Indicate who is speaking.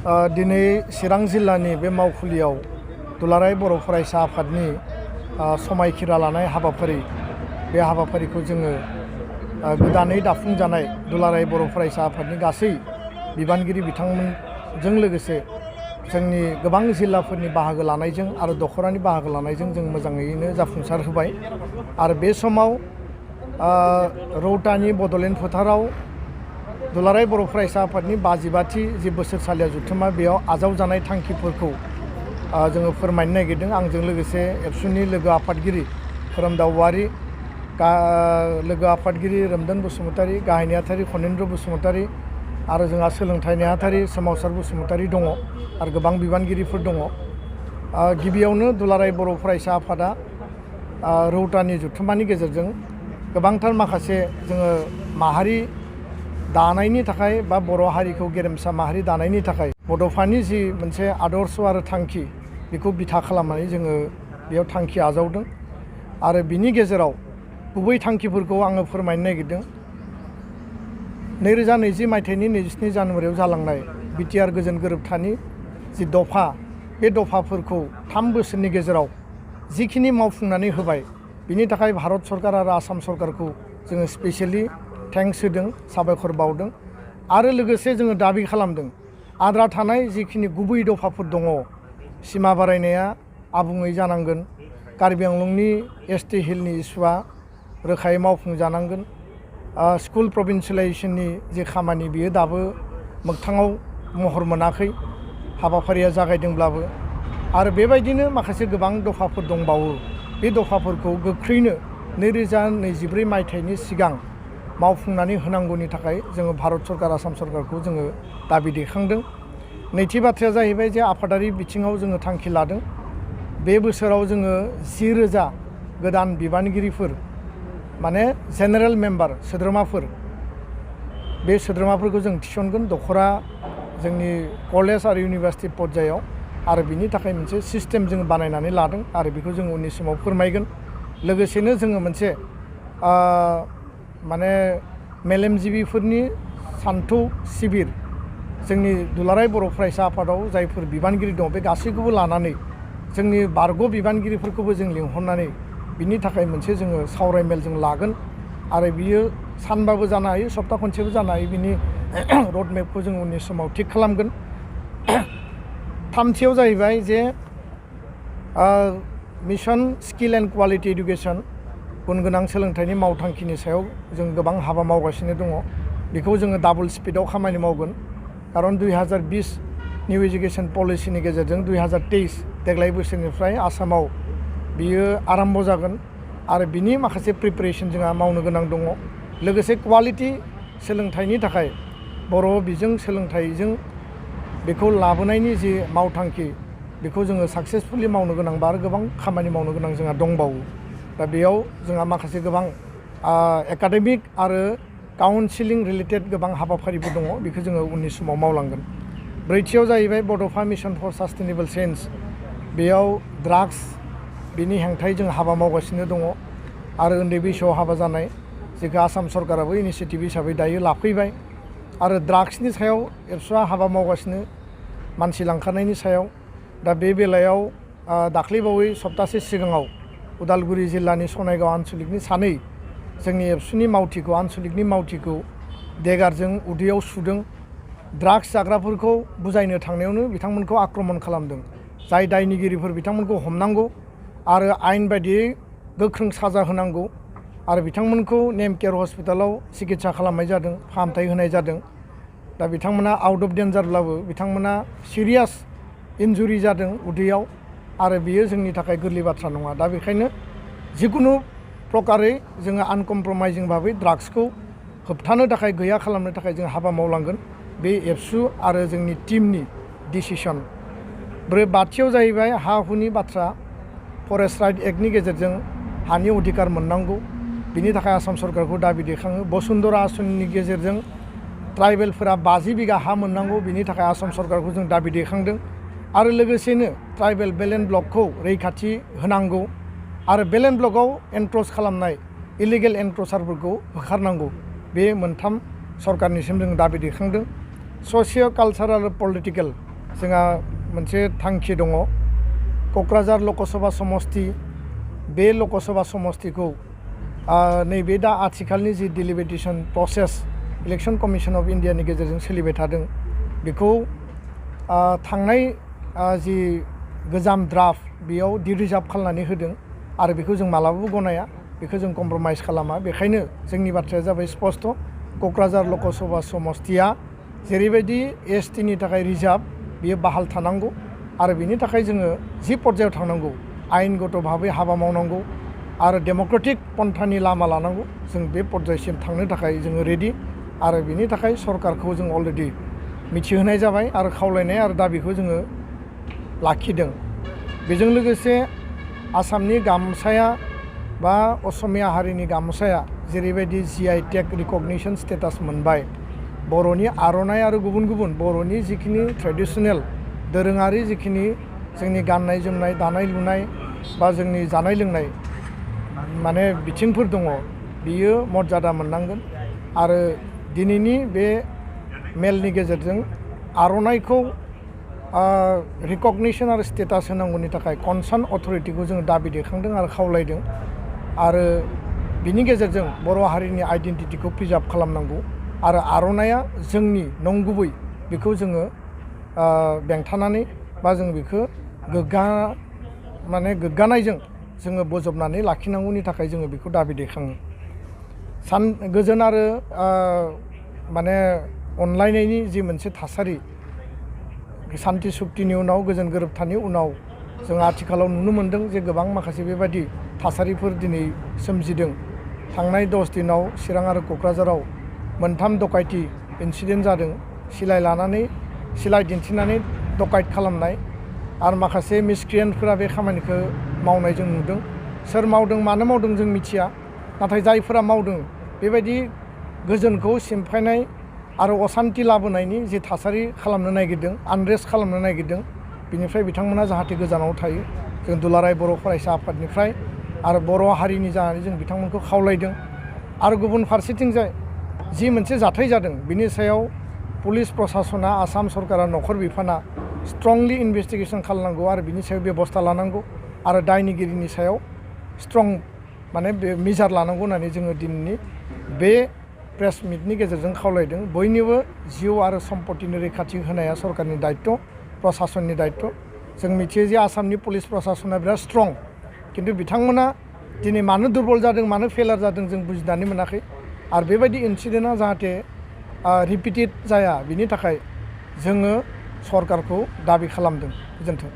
Speaker 1: दिनै चिरां जिल्लानि बे मावखुलियाव दुलाराय बर' फरायसा आफादनि समायखिरा लानाय हाबाफारि बे हाबाफारिखौ जोङो गोदानै दाफुंजानाय दुलाराय बर' फरायसा आफादनि गासै बिबानगिरि बिथांमोनजों लोगोसे जोंनि गोबां जिल्लाफोरनि बाहागो लानायजों आरो दख'रानि बाहागो लानायजों जों मोजाङैनो जाफुंसार होबाय। आरो बे समाव रौतानि बड'लेण्ड फोथाराव दुलाराय बर' फरायसा आफादनि 52थि जि बोसोरसालिया जथुम्मा बेयाव आजावजानाय थांखिफोरखौ जोङो फोरमायनो नागिरदों। आंजों लोगोसे एबसुनि लोगो आफादगिरि खोरोमदाव औवारि, लोगो आफादगिरि रोमदोन बसुमतारी, गाहाय नेहाथारि खनेन्द्र बसुमतारी आरो जोंहा सोलोंथाइ नेहाथारि सोमावसार बसुमतारी दङ आरो गोबां बिबानगिरिफोर दङ। गिबियावनो दुलाराय बर' फरायसा आफादा रौतानि जथुम्मानि गेजेरजों गोबांथार माखासे जोङो माहारि दानायनि थाखाय बा बर' हारिखौ गेरेमसा माहारि दानायनि थाखाय बड'फानि जि मोनसे आदर्श आरो थांखि बेखौ बिथा खालामनानै जोङो बेयाव थांखि आजावदों। आरो बिनि गेजेराव गुबै थांखिफोरखौ आङो फोरमायनो नागिरदों। 2020 मायथाइनि 27 जानुवारियाव जालांनाय बिटिआर गोजोन गोरोबथानि जि दफा बे दफाफोरखौ 3 बोसोरनि गेजेराव जिखिनि मावफुंनानै होबाय बिनि थाखाय भारत सरकार आरो आसाम सरकारखौ जोङो स्पेसियेलि थेंक्स होदों, साबायखर बावदों। आरो लोगोसे जोङो दाबि खालामदों आद्रा थानाय जिखिनि गुबै दफाफोर दङ, सिमा बारायनाया आबुङै जानांगोन, कार्बि आंलंनि ST हिलनि इस्युआ रोखायै मावफुंजानांगोन, स्कुल प्रभिन्सियेलाइजेसननि जे खामानि बियो दाबो मोगथाङाव महर मोनाखै, हाबाफारिया जागायदोंब्लाबो। आरो बेबायदिनो माखासे गोबां दफाफोर दंबावो। बे दफाफोरखौ गोख्रैनो 2024 मायथाइनि सिगां मावफुंनानै होनांगौनि थाखाय जोङो भारत सरकार आसाम सरकारखौ जोङो दाबि दैखांदों। नैथि बाथ्राया जाहैबाय जे आफादारि बिथिङाव जोङो थांखि लादों। बे बोसोराव जोङो 10,000 गोदान बिबानगिरिफोर माने जेनेरेल मेम्बार सोद्रोमाफोर बे सोद्रोमाफोरखौ जों थिसनगोन दख'रा जोंनि कलेज आरो इउनिभार्सिटि पर्यायाव। आरो बिनि थाखाय मोनसे सिस्टेम जों बानायनानै लादों आरो बेखौ जों उननि समाव फोरमायगोन। लोगोसेनो जोङो मोनसे माने मेलेमजिबिफोरनि सान्थौ शिबिर जोंनि दुलाराय बर' फरायसा आफादाव जायफोर बिबानगिरि दं बे गासैखौबो लानानै जोंनि बारग' बिबानगिरिफोरखौबो जों लिंहरनानै बिनि थाखाय मोनसे जोङो सावरायमेल जों लागोन। आरो बियो सानबाबो जानो हायो, सप्ता खनसेबो जानो हायो। बिनि रडमेपखौ जों उननि समाव थिग खालामगोन। थामथियाव जाहैबाय जे mission skill and quality education गुन गोनां सोलोंथाइनि मावथांखिनि सायाव जों गोबां हाबा मावगासिनो दङ। बेखौ जोङो डाबल स्पिडआव खामानि मावगोन। खारन 2020 निउ एजुकेसन पलिसिनि गेजेरजों 2023 देग्लाय बोसोरनिफ्राय आसामाव बियो आराम्भ जागोन आरो बिनि माखासे प्रिपेरेसन जोंहा मावनो गोनां दङ। लोगोसे क्वालिटि सोलोंथाइनि थाखाय बर' बिजों सोलोंथाइजों बेखौ लाबोनायनि जि मावथांखि बेखौ जोङो साक्सेसफुलि मावनो गोनांबा आरो गोबां खामानि मावनो गोनां जोंहा दंबावो। दा बेयाव जोंहा माखासे गोबां एकाडेमिक आरो काउन्सिलिं रिलेटेड गोबां हाबाफारिफोर दङ, बेखौ जोङो उननि समाव मावलांगोन। ब्रैथियाव जाहैबाय बड'फा मिशन फर सास्टेनेबल चेन्ज। बेयाव ड्राग्स बिनि हेंथायै जों हाबा मावगासिनो दङ आरो उन्दै बैसोआव हाबा जानाय जेखौ आसाम सरकाराबो इनिसियेटिभ हिसाबै दायो लाफैबाय। आरो ड्राग्सनि सायाव एबसुआ हाबा मावगासिनो मानसि लांखारनायनि सायाव। दा बे बेलायाव दाख्लैबावै सप्तासे सिगाङाव उदालगुरि जिल्लानि सनायगाव आनसलिकनि 2 जोंनि एबसुनि मावथिखौ आनसलिकनि मावथिखौ देगारजों उदैयाव सुदों। ड्राग्स जाग्राफोरखौ बुजायनो थांनायावनो बिथांमोनखौ आक्रमन खालामदों। जाय दायनिगिरिफोर बिथांमोनखौ हमनांगौ आरो आयेन बायदियै गोख्रों साजा होनांगौ आरो बिथांमोनखौ नेम केयार हस्पिटालाव सिकित्सा खालामनाय जादों, फाहामथाय होनाय जादों। दा बिथांमोना आउट अफ डेन्जारब्लाबो बिथांमोना सिरियास इन्जुरि जादों उदैयाव आरो बियो जोंनि थाखाय गोरलै बाथ्रा नङा। दा बेखायनो जिकुनु प्रकारै जोङो आनकमप्रमाइजिं भाबै ड्राग्सखौ होबथानो थाखाय गैया खालामनो थाखाय जों हाबा मावलांगोन। बे एबसु आरो जोंनि टीमनि डिसिसन। बाथियाव जाहैबाय हा हुनि बाथ्रा। फरेस्ट राइट एक्टनि गेजेरजों हानि अधिकार मोननांगौ, बिनि थाखाय आसाम सरकारखौ दाबि दैखाङो। बसुन्धरा आसनिनि गेजेरजों ट्राइबेलफोरा 50 बिगा हा मोननांगौ, बिनि थाखाय आसाम सरकारखौ जों दाबि दैखांदों। आरो लोगोसेनो ट्राइबेल बेलेन्ड ब्लकखौ रैखाथि होनांगौ आरो बेलेन्ड ब्लकआव एनक्रच खालामनाय इलिगेल एनक्रचारफोरखौ होखारनांगौ। बे मोनथाम सरकारनिसिम जों दाबि दैखांदों। ससिय' कालचारेल आरो पलिटिकेल जोंहा मोनसे थांखि दङ क'क्राझार लकसभा समस्ति बे लकसभा समस्तिखौ नैबे दा आथिखालनि the delimitation process election commission of इन्डियानि गेजेरजों सोलिबाय थादों बेखौ थांनाय जि गोजाम ड्राफ्ट बेयाव डिरिजार्भ खालामनानै होदों आरो बेखौ जों मालाबाबो गनाया बेखौ जों कमप्रमाइज खालामा बेखायनो जोंनि बाथ्राया जाबाय स्पष्ट क'क्राझार लकसभा समस्तिया जेरैबायदि एसटिनि थाखाय रिजार्भ बियो बाहाल थानांगौ आरो बिनि थाखाय जोङो जि पर्यायाव थांनांगौ आयेनगत भाबै हाबा मावनांगौ आरो डेम'क्रेटिक पन्थानि लामा लानांगौ जों बे पर्यायसिम थांनो थाखाय जोङो रेडि आरो बिनि थाखाय सरकारखौ जों अलरेडि मिथिहोनाय जाबाय आरो खावलायनाय आरो दाबिखौ जोङो लाखिदों बेजों लोगोसे आसामनि गामसाया बा असमिया हारिनि गामसाया जेरैबायदि GI टेग रिकगनिशन स्टेटास मोनबाय बर'नि आर'नाइ आरो गुबुन गुबुन बर'नि जिखिनि ट्रेडिशनेल दोरोङारि जिखिनि जोंनि गाननाय जोमनाय दानाय लुनाय बा जोंनि जानाय लोंनाय माने बिथिंफोर दङ बियो मर्यादा मोननांगोन आरो दिनैनि बे मेलनि गेजेरजों आर'नाइखौ रिकगनिशन आरो स्टेटास होनांगौनि थाखाय कनसार्न अथरिटिखौ जोङो दाबि दैखांदों आरो खावलायदों आरो बिनि गेजेरजों बर' हारिनि आइडेन्टिटिखौ प्रिजार्भ खालामनांगौ आरो आर'नाइया जोंनि नंगुबै बेखौ जोङो बेंथानानै बा जों बेखौ गोग्गानायजों जोङो बोजबनानै लाखिनांगौनि थाखाय जोङो बेखौ दाबि दैखाङो गोजोन आरो माने अनलायनायनि जि मोनसे थासारि सान्ति सुक्तिनि उनाव गोजोन गोरोबथानि उनाव जों आथिखालाव नुनो मोन्दों जे गोबां माखासे बेबायदि थासारिफोर दिनै सोमजिदों थांनाय 10 दिनाव चिरां आरो क'क्राझाराव मोनथाम डकाइति इन्सिडेन्ट जादों सिलाइ दिन्थिनानै डकाइट खालामनाय आरो माखासे मिसक्रियेन्टफोरा बे खामानिखौ मावनाय जों नुदों सोर मावदों मानो मावदों जों मिथिया नाथाय जायफोरा मावदों बेबायदि गोजोनखौ सिमफायनाय आरो असान्ति लाबोनायनि जि थासारि खालामनो नागिरदों आनरेस्ट खालामनो नागिरदों बिनिफ्राय बिथांमोना जाहाथे गोजानाव थायो जों दुलाराय बर' फरायसा आफादनिफ्राय आरो बर' हारिनि जानानै जों बिथांमोनखौ खावलायदों आरो गुबुन फारसेथिंजाय जि मोनसे जाथाय जादों बिनि सायाव पुलिस प्रशासना आसाम सरकारा नख'र बिफाना स्ट्रंलि इनभेस्टिगेसन खालामनांगौ आरो बिनि सायाव बेबस्था लानांगौ आरो दायनिगिरिनि सायाव स्ट्रं माने बे मिजार लानांगौ होननानै जोङो दिनैनि बे प्रेस मिटनि गेजेरजों खावलायदों बयनिबो जिउ आरो सम्पतिनि रैखाथि होनाया सरकारनि दायित्व प्रशासननि दायित्व जों मिथियो जे आसामनि पुलिस प्रशासना बिराद स्ट्रं किन्तु बिथांमोना दिनै मानो दुर्बल जादों मानो फेलार जादों जों बुजिनानै मोनाखै आरो बेबायदि इन्सिडेन्टआ जाहाथे रिपिटेड जाया बिनि थाखाय जोङो सरकारखौ दाबि खालामदों गोजोन्थों।